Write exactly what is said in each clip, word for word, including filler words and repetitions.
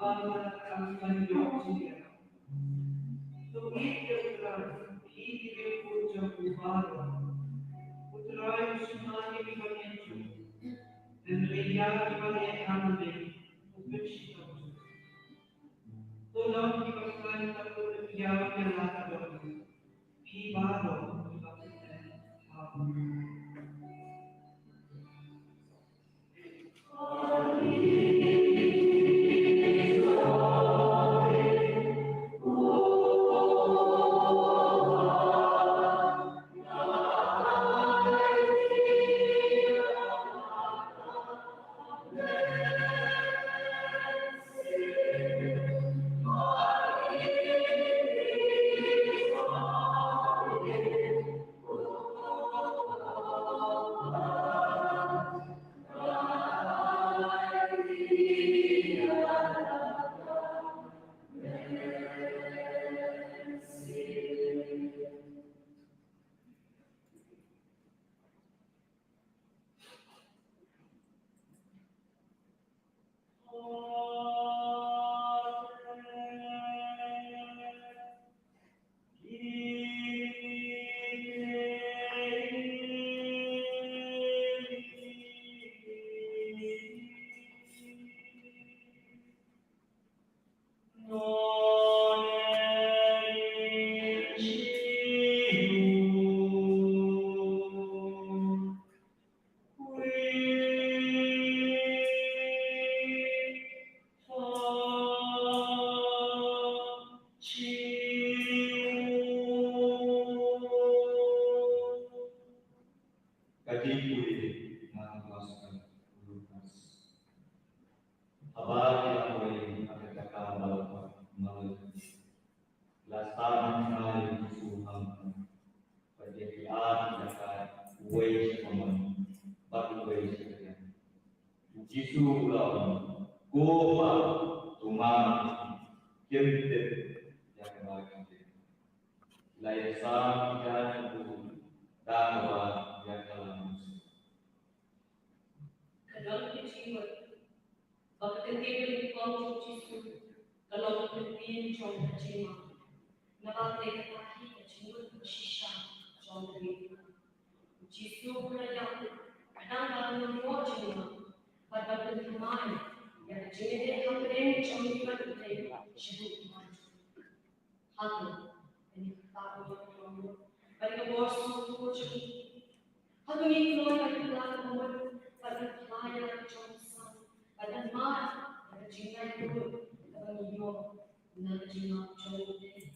Ba la kyrpang ban ïoh jingïarap. To ngeit ïa U Trai, phi ki riewkhuid jong u baroh. U Trai u sumar ïa kiba ngeit jong u, bad ïa kiba ngeit ha u, u pynshitom jur. To long kiba khlaiñ, bad to pynïar ïa la ka dohnud. Phi baroh kiba khuid ha u. Ka jingpule na ka Gospel u Lukas. Haba ki la poi ha ka jaka ba la khot Malakha, la sah ban phai ïa u Jisu ha madan, bad ïa ki ar ki jaka, uwei sha kamon bad uwei sha kadiang. U Jisu u la ong, "Ko Pa, to map ïa ki, kim tip ïa kaba ki dei." La ïasam ki jaiñ ha u da kaba ïa ka la mynsiem. Ka don ka jingmut ba ka kyntien ka nyngkong jong u Jisu ka long ka kyntien jong ka jingmap. Naba ka dei kata hi ka jingmut ba shisha jong ka ri. U Jisu u la ïap ka dang ban ïoh jingmap bad ban pynthymmai ïa ka jingïadei hapdeng jong ngi bad U Blei sha ki briew. Hato kane ka bor sngewthuh bad ka bor sngewthuh jong ngi? Hato ngi khlaiñ ban kylla ka mut bad ban kylla ïa la ka jong ka sang bad ban mad ïa ka jinglaitluid kaba ngi ïoh na ka jingmap jong U Blei?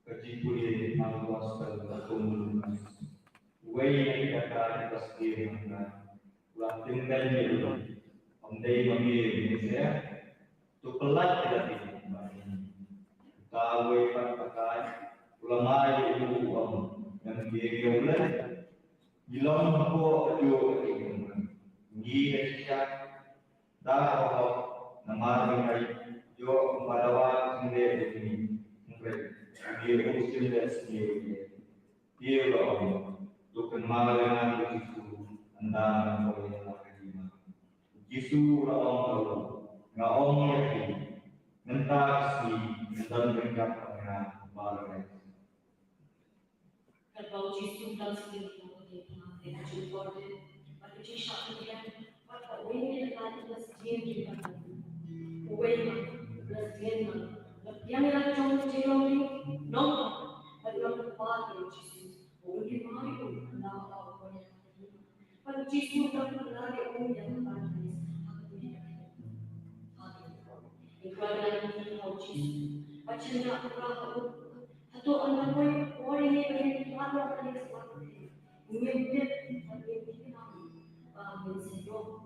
Ka jingpule ha ka Gospel katkum u Lukas. Uwei na ki dakaid ba sdien hangta u la pynkynmaw ïa u, ym dei ma me, me seh, to pyllait ïa lade ba ïa ngi. Uta uwei pat u dakaid u la ngai ïa u, u ong, ngan ïeng ïa u lei. Ngi long hapoh kajuh ka ïing, ngi da shisha da ka hok, namar ngi ïoh kumba dawa ka jingleh jong ngi, hynrei ngi ruh shim leh sniew ïa u. Te u la ong, to kynmaw ïa nga, ko Jisu, ynda ngan poi ha la ka hima. U Jisu u la ong ha u, nga ong ïa phi, mynta ka sngi ngan don ryngkat bad nga ha Paradais. Ba u Jisu u dang sdien, u dei u dei u Jordan, bad u jied shah pdiang, bad kawei na ki dkhot u la sdien ïa u. Uwei ma u la sdien ma u la pdiang ïa la ka jong ka jinglong ïa u, nongpop, bad u la kyrpad ïa u Jisu ba un kynmaw ïa u ynda u wan ha ka kti. Bad u Jisu u la pynkynmaw ïa u ïa ka paradais ha ka kti. Haleluya. Ngi kwah ban ïa u Jisu. Bad shen ïa u la ha u Hato ynda poi por ïa ngi ban ïa ki mat lok ban ïa ki sngewbha. Ngim tip, ngim tip ba ngin sa ïoh.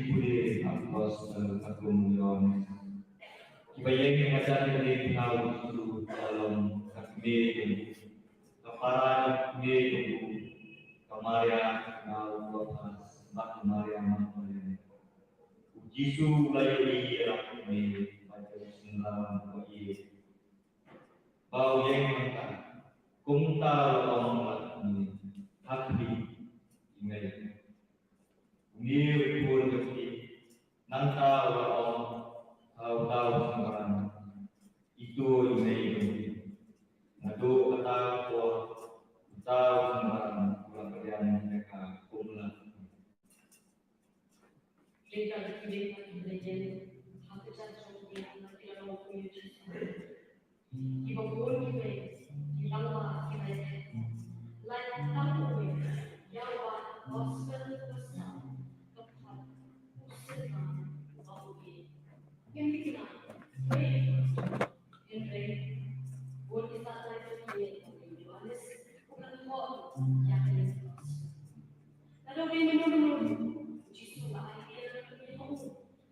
Pule Apostol Agong Ïoannis. Kiba ïeng ha ka jingim ha u Jisu ka long ka kmie jong u, ka para kmie jong u, ka Maria kmie u Klopas bad ka Maria Magdalene. U Jisu u la ïohi ïa la ka kmie bad u shynrang u la ïeit. Ba u ïeng hangta, kumta u la ong ha la ka kmie, ha khmih, i mei. Une u khun jong phi, nangta u la ong ha uta u shynrang, ito i mei jong phi. Naduh kata ka por uta u shynrang u la pdiang ïa ka kum la. Lada ki leit ki la ïeng ha ka jaka jong ki, ki la long kum u Jisu. Kiba bun kiwei ki la wan ki la ïeng. Lait tang uwei ïa u wan gospel ka sdang ka phah u sdang ba u ïeit. Ngim tip nang wei. Hynrei bun ki satlai jong ki ïeit, u Ïoannis u la thoh ïa kane ka gospel. Lada u dei mynno mynno ruh, u Jisu u la ai ïa ka kmie ha u,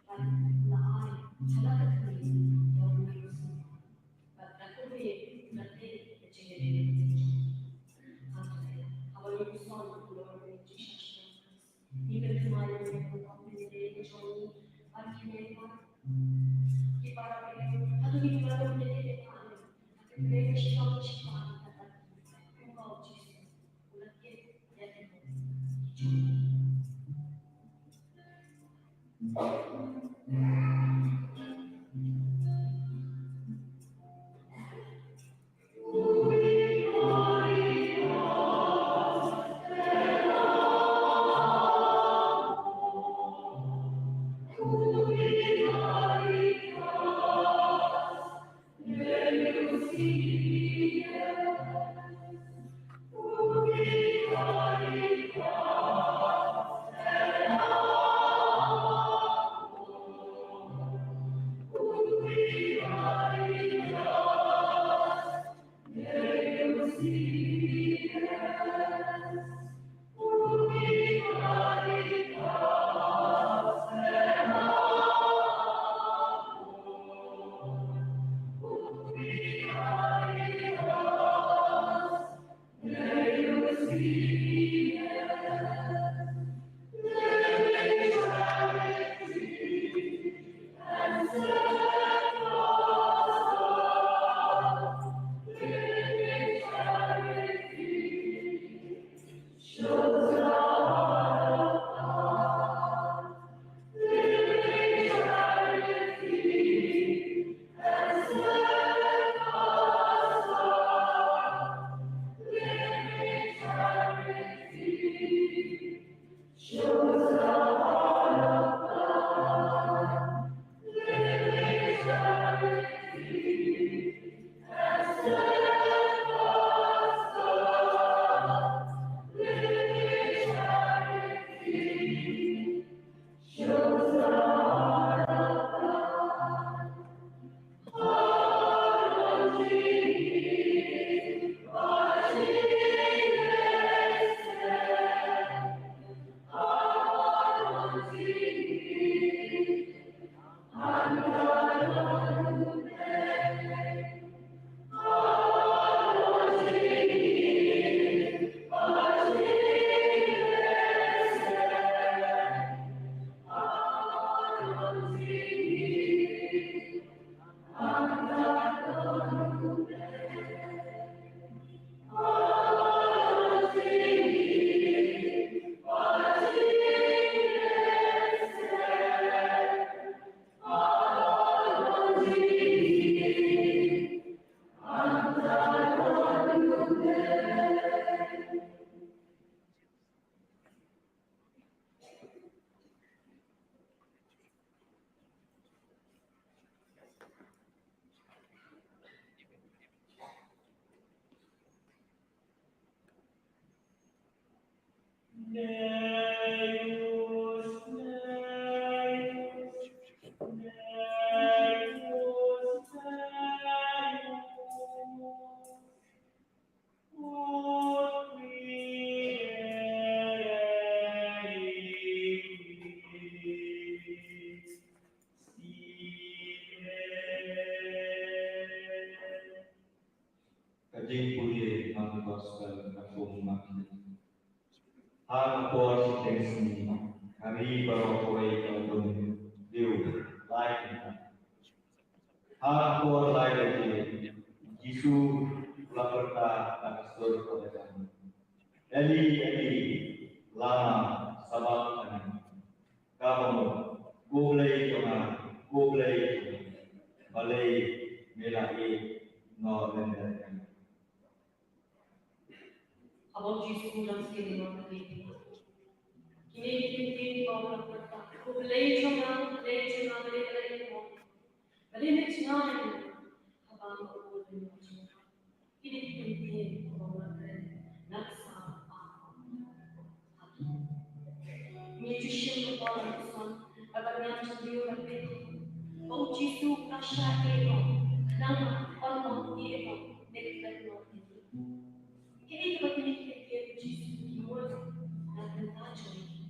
bad u la ai ha la ka kmie ïa u Joseph. Bad ka kmie ka dei ka jingïadei. Haba ngi ïohsngew ïa ka khubor kaba shisha shisha, ngi pynthikna ïa u Kynrad jong ngi bad ki para bangeit, hato ngi pynthikna ïa ka kmie ka shitom shitom kumba u Jisu u la kit ïa ki. Jingpule na ka Gospel katkum u Mathaios. Ha ka por shiteng sngi, ka ri baroh kawei ka la don briew lai kynta. Ha ka por lai baje, u Jisu u la pyrta na ka sur ka la ong, "Eli, Eli, lama sabakthani?" Kaba mut, "Ko Blei jong nga, ko Blei jong nga, balei me la ïehnoh ryndait ïa nga?" Haba u Jisu u dang sngewthuh ïa kine, kine ki ktien kiba u la pyrta, "Ko Blei jong nga, ko Blei jong nga, balei me la ïehnoh, balei me jngai ïa nga haba nga ïehnoh jong nga?" Kine ki ktien kiba u la kren na ka sap. Ngi ju shem ka por, ka por ba ngi ju ïoh ban peit ba u Jisu u la shah ïehnoh, khnang ban ong ïehnoh ne ïehnoh. Kaei kaba kine ki ktien u Jisu ki mut na ka bynta jong ngi?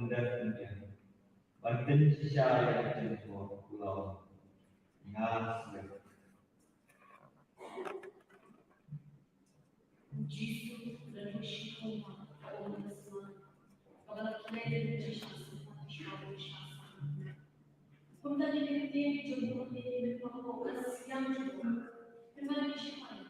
Ynda ynda ban pynshai ïa ka jingthoh, u la ong, nga sngewthuh. Jisu u la ïoh shiphew ma ka ummat Israel kaba la klet ïa ka jingshisha sngewthuh sha ka jingshisha. Kumta ki ktien jong u Mynsiem Bakhuid, ka siang jong u, ki la ïoh shiphew.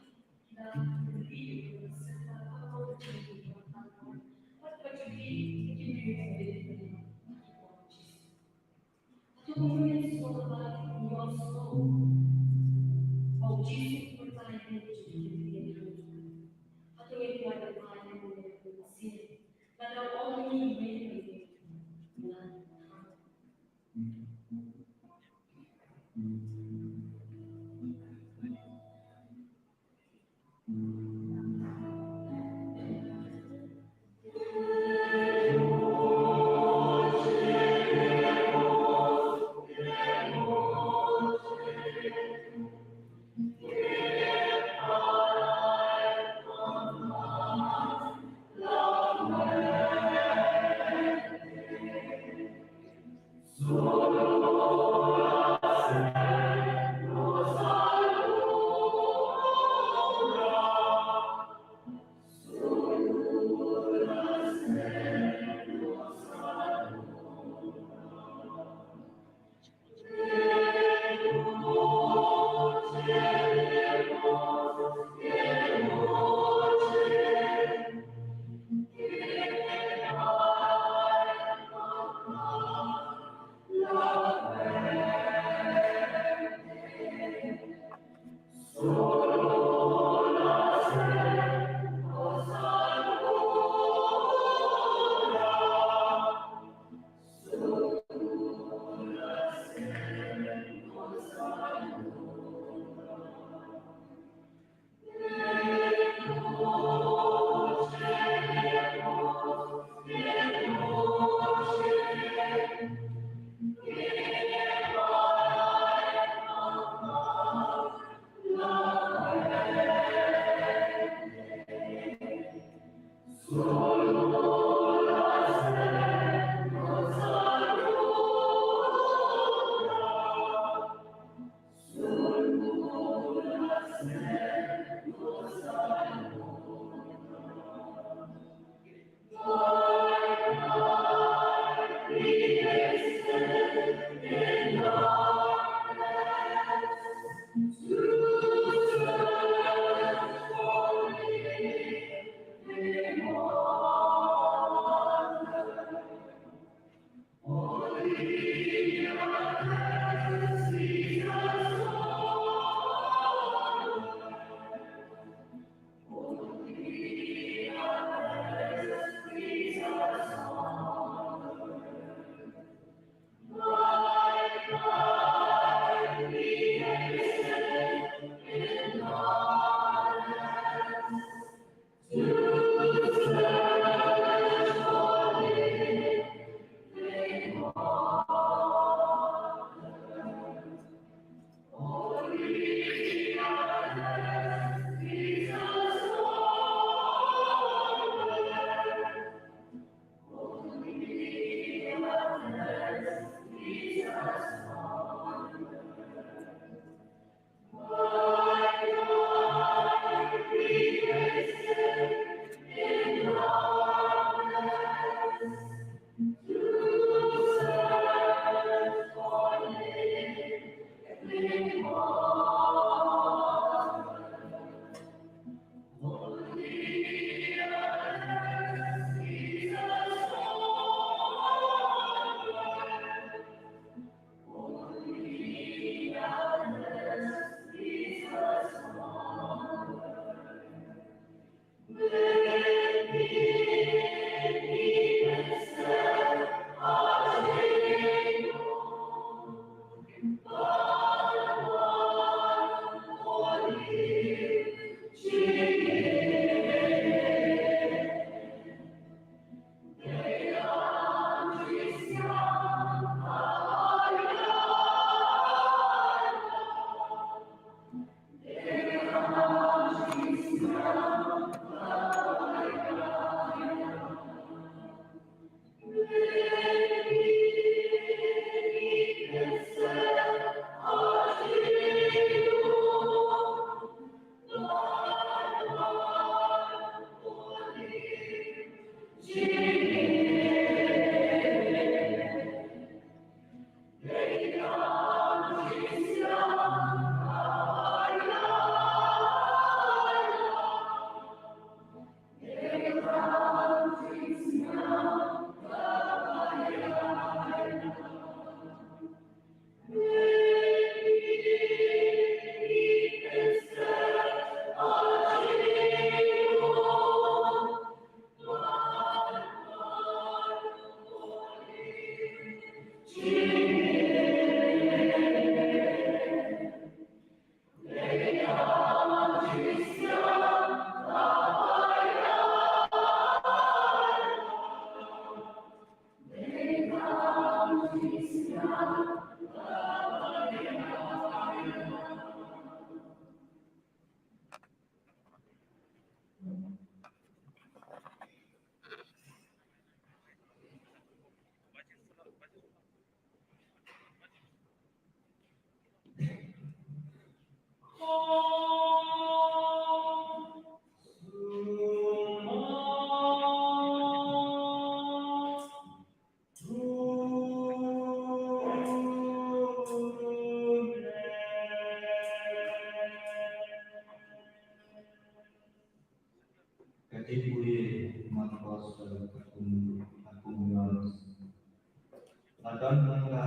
Don nangta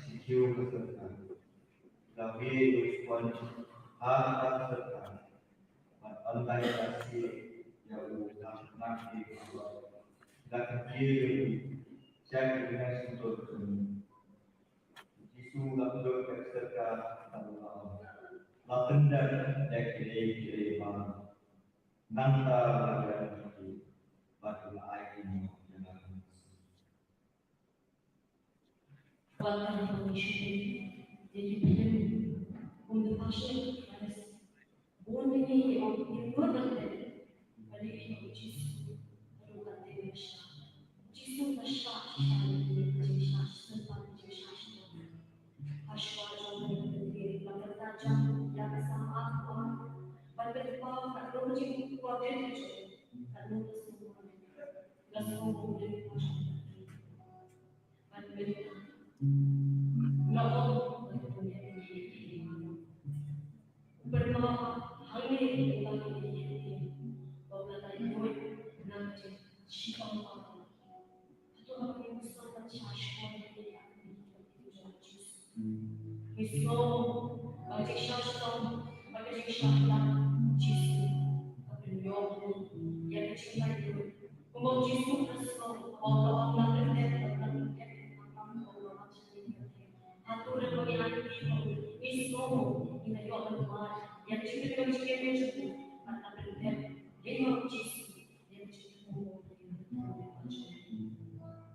shi kiew ka sorkar. La wei u sponge ha ka sorkar. Bad ym dei ka shi ïa u sngap na ki. La ka kiew ïa u sha ka ïa sngap. Jisu la pynlut ka sorkar bad u la ong, la pyndep ïa ki lei ki lei ba nangta la ïa ki bad u la ai ki noh ïa la. Wat la ïa ki shooting ïa ki film kum The Passion of the Christ. Bun ïa ngi ki ong ngim nud lynti ban ïa u Jisu. Haduh katta ba shah u Jisu, ba shah shisha ïa ngi, ba shah shisha, ba shah shisha. Hashwa jong ka jingpynthir, la kata jong ïa ka samar, ban pynpaw katno ka jingkordit ka jong, katno ka sngewbha. Nga sngew bun ïa ka jong. Ban mynta nga ong ba ka dunya ka ïeit ïa ki. Pynpaw hangne ïa ka ïeit ïa ki. Ba ka la ïoh na ka jingshitom. Hato ba ngi sngew ban shah shitom ïa ki ïa ki jong Jisu? Ngi sngew ba ka jingshisha shitom, ba ka jingshisha ïa Jisu ka pynïoh ïa ka jinglaitluid. Kumba u Jisu u la sngew ba u la ong, la pyndep, la pyndep, hato lada ngi ai ïa u, ngi sngew ngi la ïoh ban wad ïa ka jingpynïoh jingim jong u, bad la pyndep ïa u Jisu ïa ka jingpynïoh jingim jong u.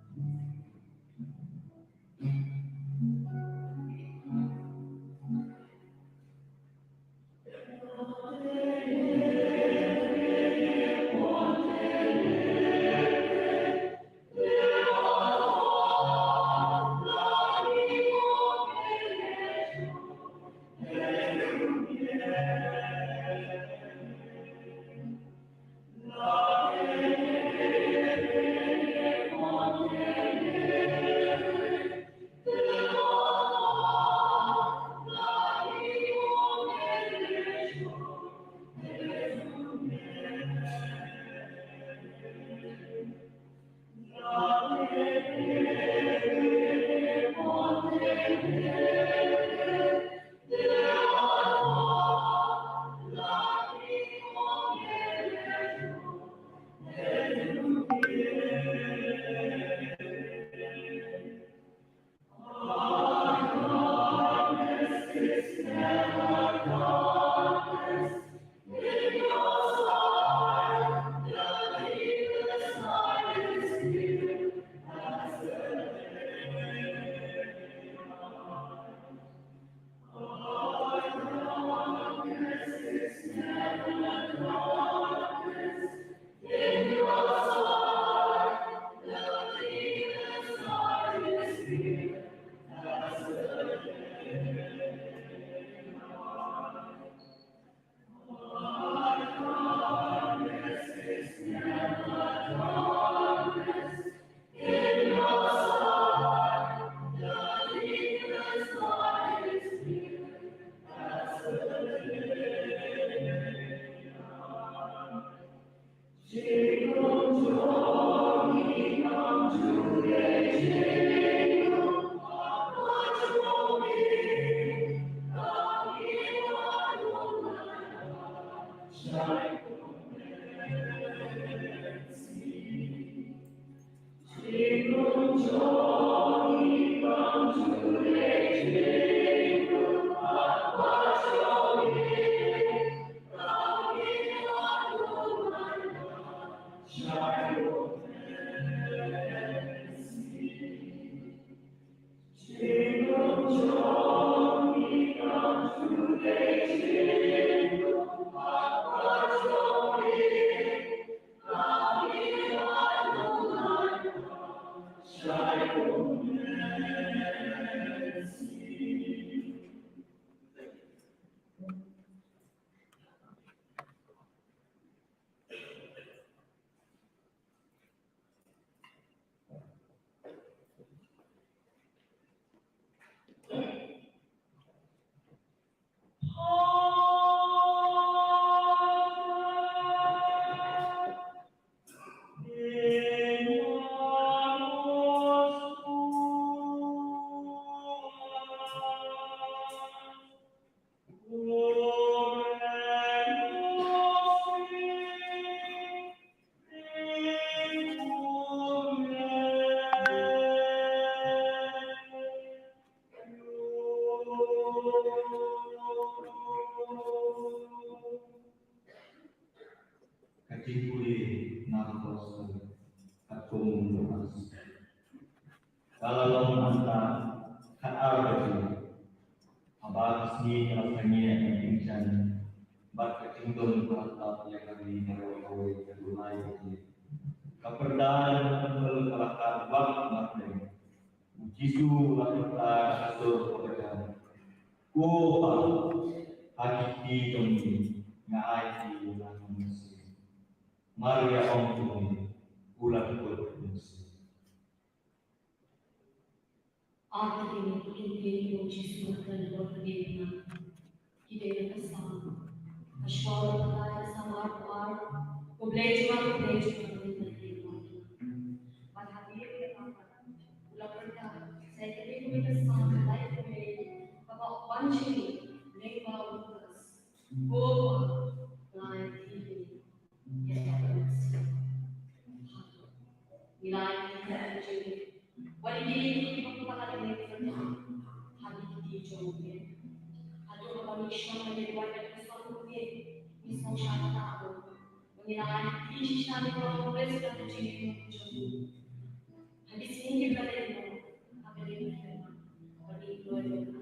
Ka la long hangta khatar baje. Haba ka sngi ka la sangeh ka jingkynsan bad ka jingdum ka la tap ïa ka ri baroh kawei ka dulai baje. Ka pyrda jong ka templ ka la kar wad marteng. U Jisu u la pyrta ha ka sur kaba jan, "Ko Pa, ha ki kti jong ngi nga ai ïa ngi ïa ka mynsiem." Mar ïa ong kumne, u la kut mynsiem. Ar tylli ki ktien jong u Jisu ha ka por ka dei na ki dei na ka Salm. Hashwa u la pyrta ïa ka Salm arphew ar, "Ko Blei jong nga, ko Blei jong nga, balei me la ïeh noh ïa nga?" Bad hadien kata pat u la pyrta sa ïa kawei ka Salm, ka laiphew wei, kaba wan jingmut lyngba u Lukas, "Ko Pa, nga ai ïa ngi ïa ka mynsiem." Ngi la ïa ka mynsiem. Wat ïa kine kiba pynpaw ïa ka mynsiem ha ki kti jong u Blei. Haduh ba ngi shong ha ïing, wat ïa ka mynsiem u Blei, ngi sngew shah kata. Ngi la ïa ka mynsiem shisha, ngi la ïa ka mynsiem ha ka jingim jong ngi. Ha ki sngi kiba la ïaid, ha ka ïing, ha ka ïing, ha ki sngi kiba la ïaid.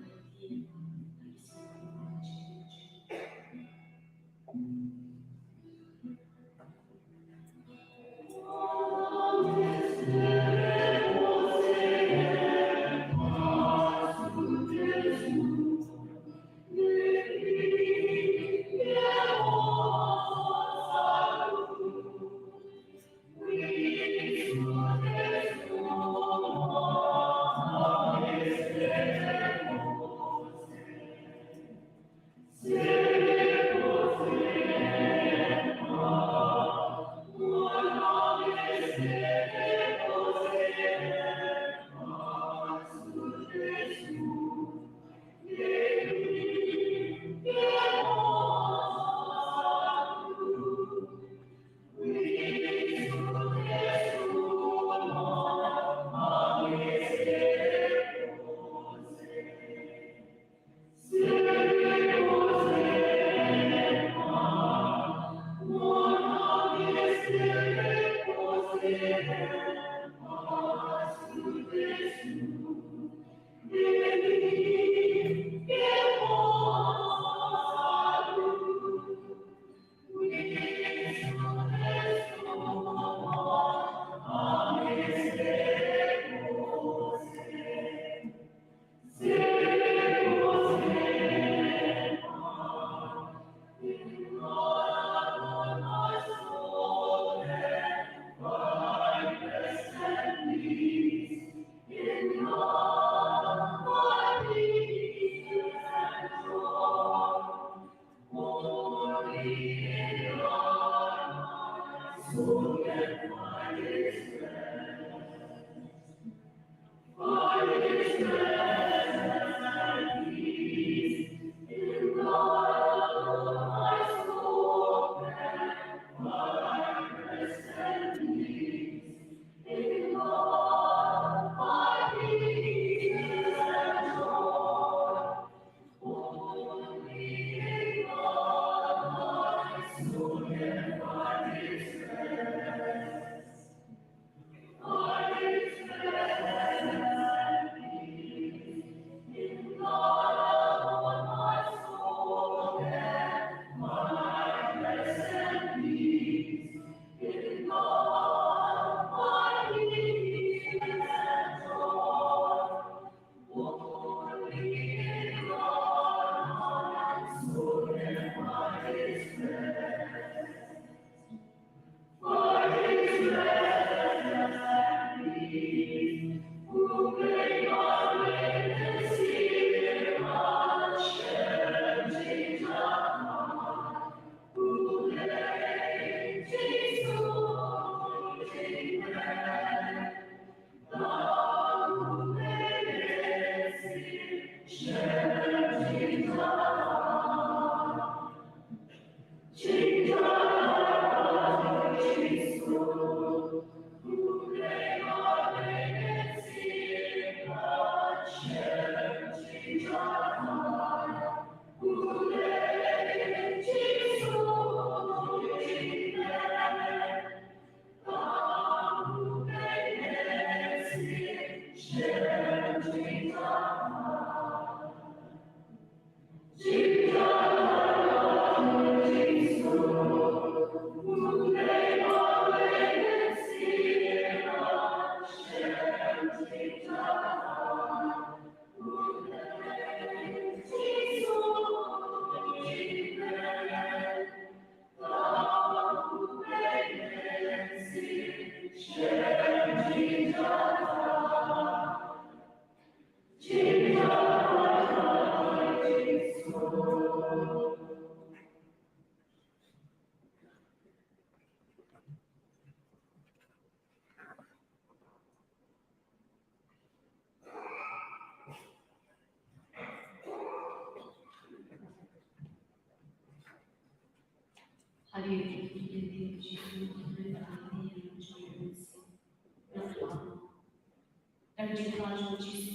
Ka jingkha jong u Jisu,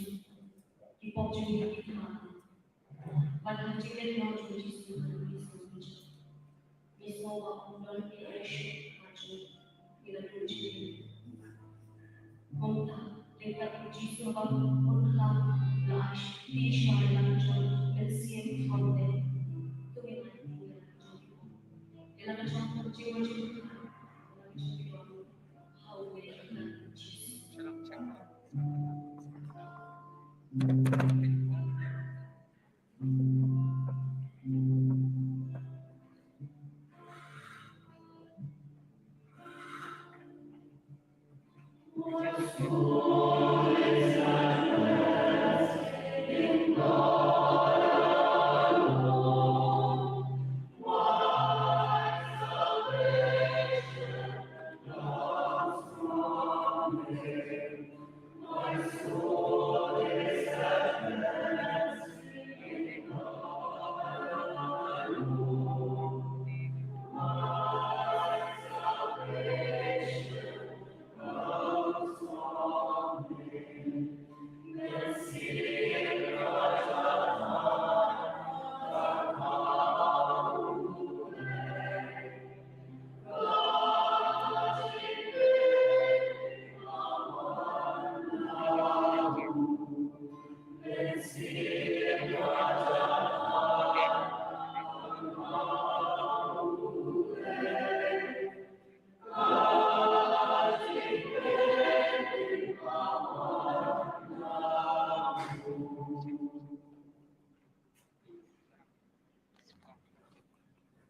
ki pop jong ngi ki kha. Bad ka jingkha jong u Jisu, ngi sngew, ngi sngew ba u don ei ei shuh ha jong ngi, la dei jingkha. Kumta, lehse u Jisu haba un kha, u la ai shati sha ïa la ka jong u mynsiem hangta. To ngin ai ïa la ka jong u, ïa la ka jong u jingmut jingpyrkhat, ïa la ka jong u.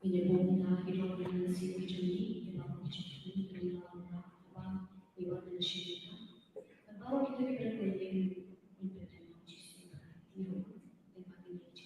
Ïa ba ngi na ki don ki mynsiem ki jong ngi, ïa ba ngi jong ngi, ïa ba ngi wan na shi ngi na. Ba ngi na ki don ki ngi, ngi don ki ngi, ïa ba ngi na ki jong ngi.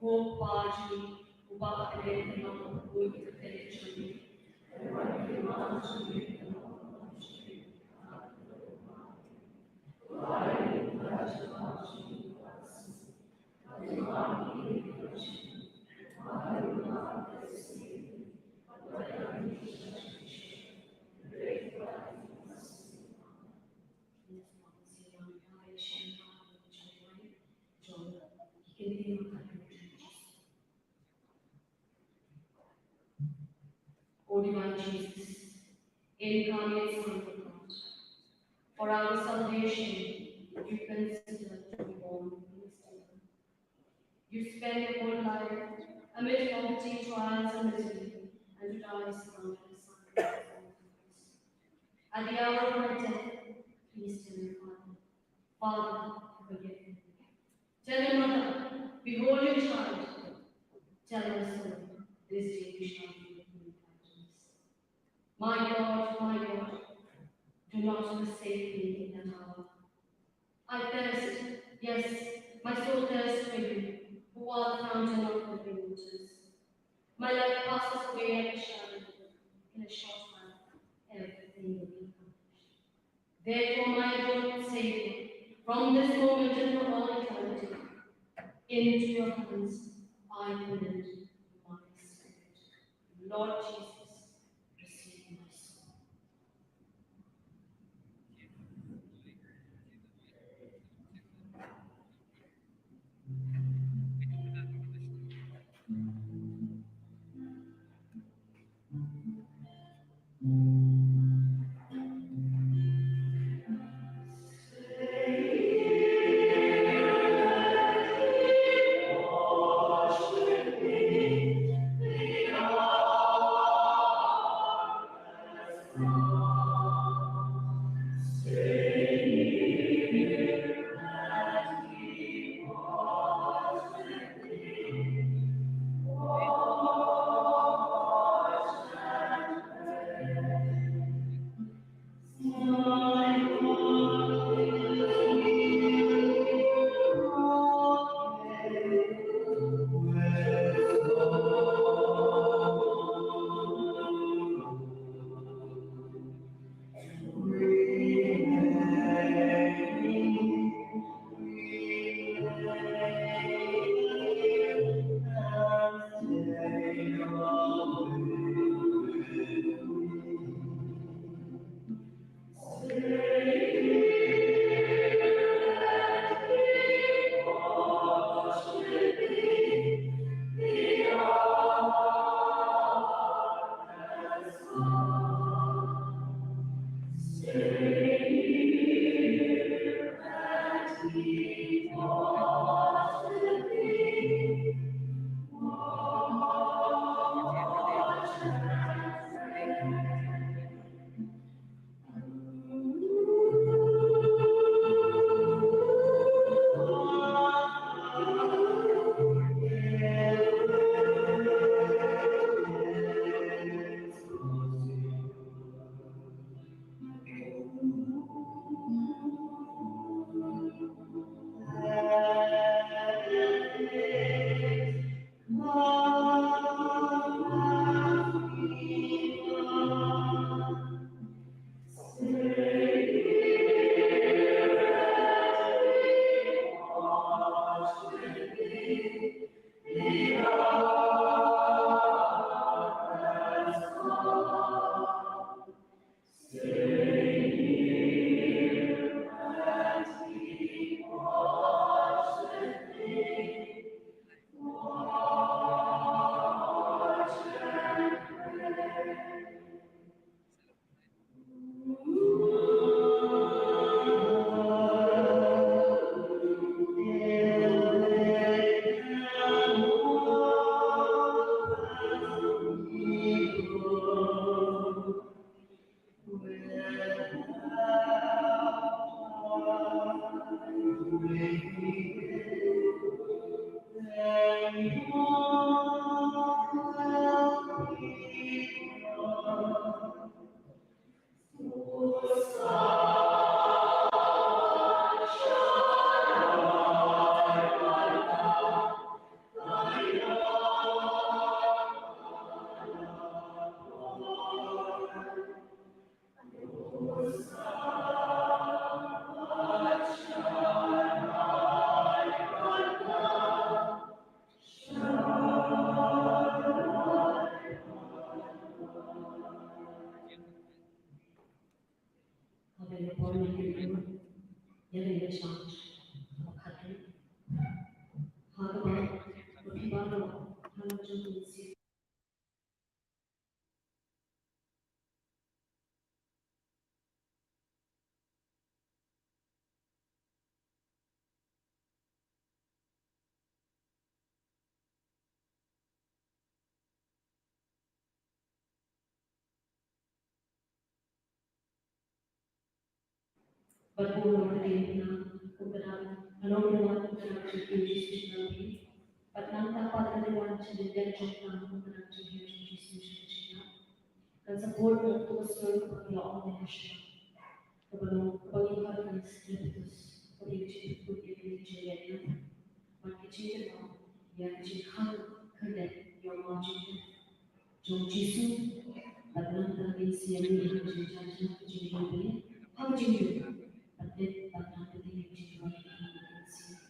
Ko Pa jong ngi uba ha bneng, kyrmen ïa u kyrteng jong me. O divine Jesus, incarnate Son of God, for our salvation you consented to be born in a stable. You spent your whole life amid poverty, trials, and misery, and to die as a martyr, sacrificed for us. At the hour of my death, please tell your Father, "Father, forgive me." Tell your mother, "Behold your child." Tell my soul, "This day you shall be with me in paradise." My God, my God, do not forsake me in that hour. I thirst, yes, my soul thirsts for you, who are the fountain of living waters. My life passes away like a shadow. In a short while, everything will be accomplished. Therefore, my Lord and Savior, from this moment and for all eternity, into your hands I commit my spirit. Lord Jesus, receive my soul. Ka dei ka por ba ngi ïa ka jingïaid lynti kaba khatduh. Ha kaba, ba phi baroh, ha la jong mynsiem. Bad buh ïa ka dei na kum ka dak, ka long ïa ka dak jong u Jisu sha phi. Bad nangta pat ka dei wan sha lyndet jong ka kum ka dak jong u Jisu sha ka jingïap. Kan sa bud na ka sur kaba la ong ïa ka sha. Kaba long, kaba ngi khot ka Scriptus, kaba ngi jingpynput ïa ka jingïap. Bad ka jingkynmaw ïa ka jingkhang khyndiat ïa u mawjynjar jong u Jisu, bad nangta ngin sa ïa mih ha ka jingjynjar ka jingïap, ha ka jingïap, bad dep bad nangta ngin jingrwai ha ka jingïap.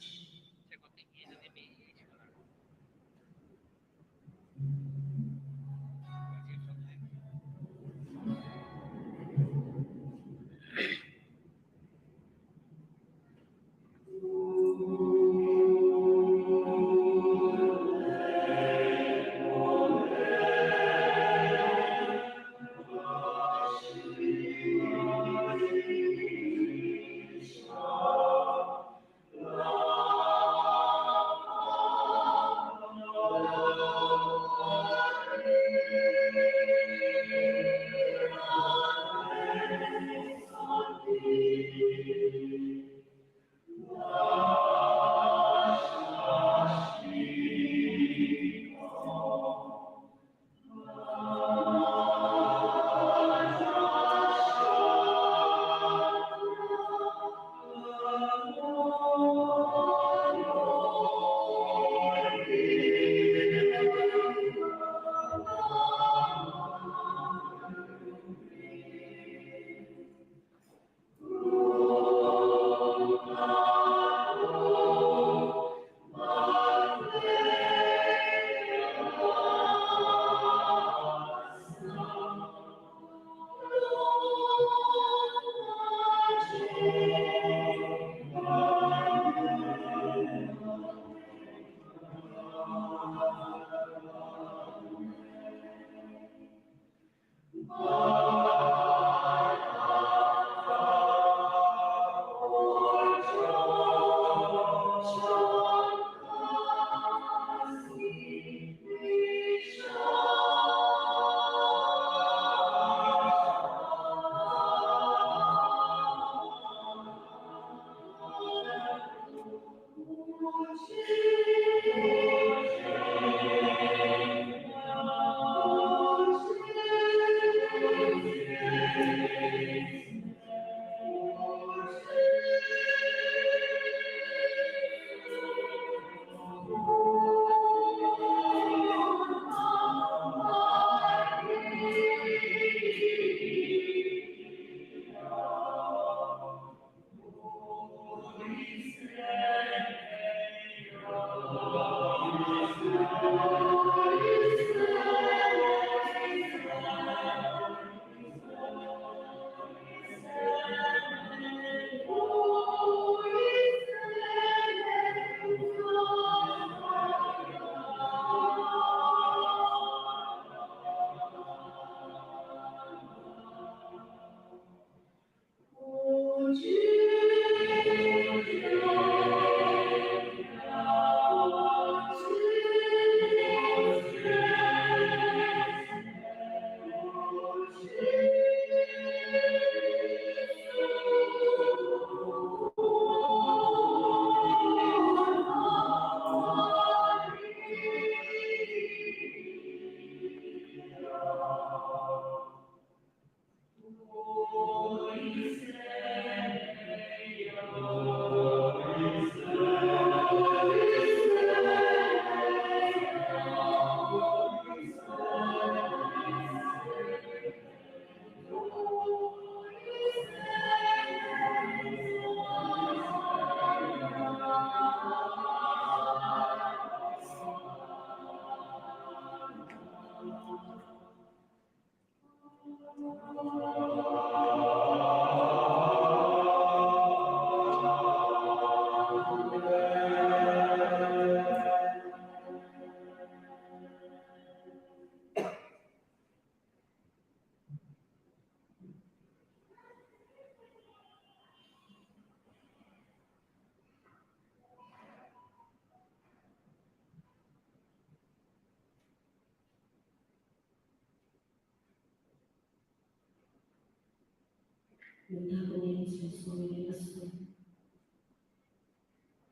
Mynta ka sngi sngewsih ïa ka sur.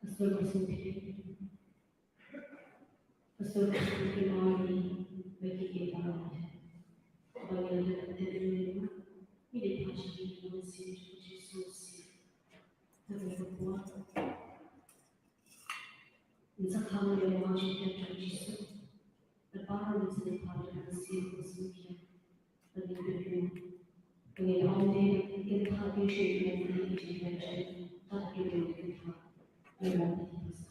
Ka sur ba sngewthuh. Ka sur ba sngewthuh ïa ngi ba ki ïa ba ngi ïa ka teri ngi ïa ngi ïa phah sha ngi ïa ngi sngewsih. Ka sur ba sngewthuh. Ngi sa khang ïa ka jingkyrkhu jong Jisu. Te baroh ngi sa ïa phah ïa ka mynsiem ba sngewthuh. Te ngi kyrkhu. Te ngi ong te kin phah ïa ka jingkyrkhu jong ngi. Te ngi kyrkhu. Ïa ka jingkyrkhu.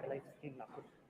Live stream lah.